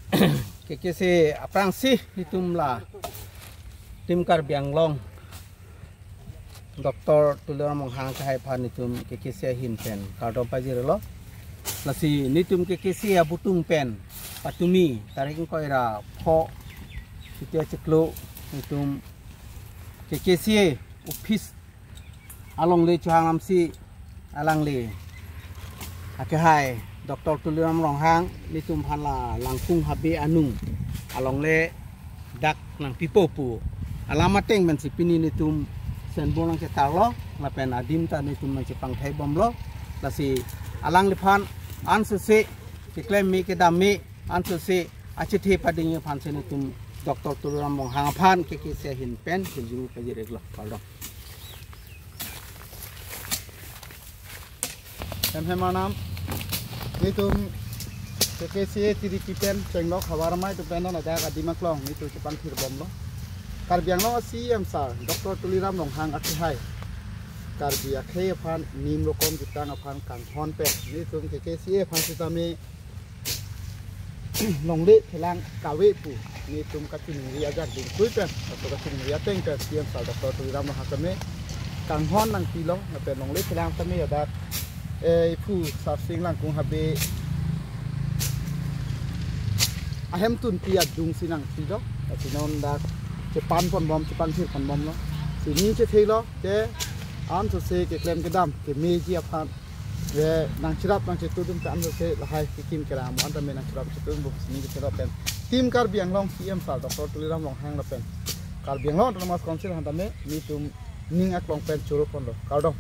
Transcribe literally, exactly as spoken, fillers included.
K K C aphrangsi netum la Team Karbi Anglong Doctor Tuliram Ronghang akehai aphan netum K K C ahin pen kardom pajirlo. Lasi netum K K C abutung pen patumi tarik ingkoi ra pho sitio chiklo netum K K C office alongle chohang lamsi alangli akehai Doctor Tuliram Ronghang netum aphan la Langkung Habe anung alongle dak nangpipo pu alam ateng pensi pini netum senbur nangchetarlo, lapen adim ta netum nangchepangthai bomlo. Lasi alangliphan ansose keklem me kedam me ansose achethe padingji aphansi netum Doctor Tuliram Ronghang aphan K K C ahin pen hirjume pajir-iklo, kardom. Hem hem anam, netum K K C A T D P pen chenglok havar amei atum pen non adak adim aklong netum chepangthir bomlo. Karbi Anglong a C E M sir Doctor Tuliram Ronghang akehai Karbi akhei aphan nim rokom jutang aphan kanghon pen netum K K C A aphan sitame longle phelang kave pu netum kachiningri ajak dingtui pen, ato kachiningri ateng pen C E M sir Doctor Tuliram Ronghang tame kanghon nangpilo, lapen longle phelang tame adak, eh, iphu Sarsing Langkung Habe ahemtunpi adungsi nangpilo, lasi non dak chepan ponbom, chepangthir ponbomlo. Lasi ning chethelo, ke ansose keklem kedam kemeji aphan ve nangcherap nangchetu atum ta ansose lahai kekim kelang amo an tame nangcherap chetu atum pusi ning chethelo pen Team Karbi Anglong C E M sir Doctor Tuliram Ronghang lapen Karbi Anglong Autonomous Council aphan tame netum ning aklong pen choro ponlo, kardom.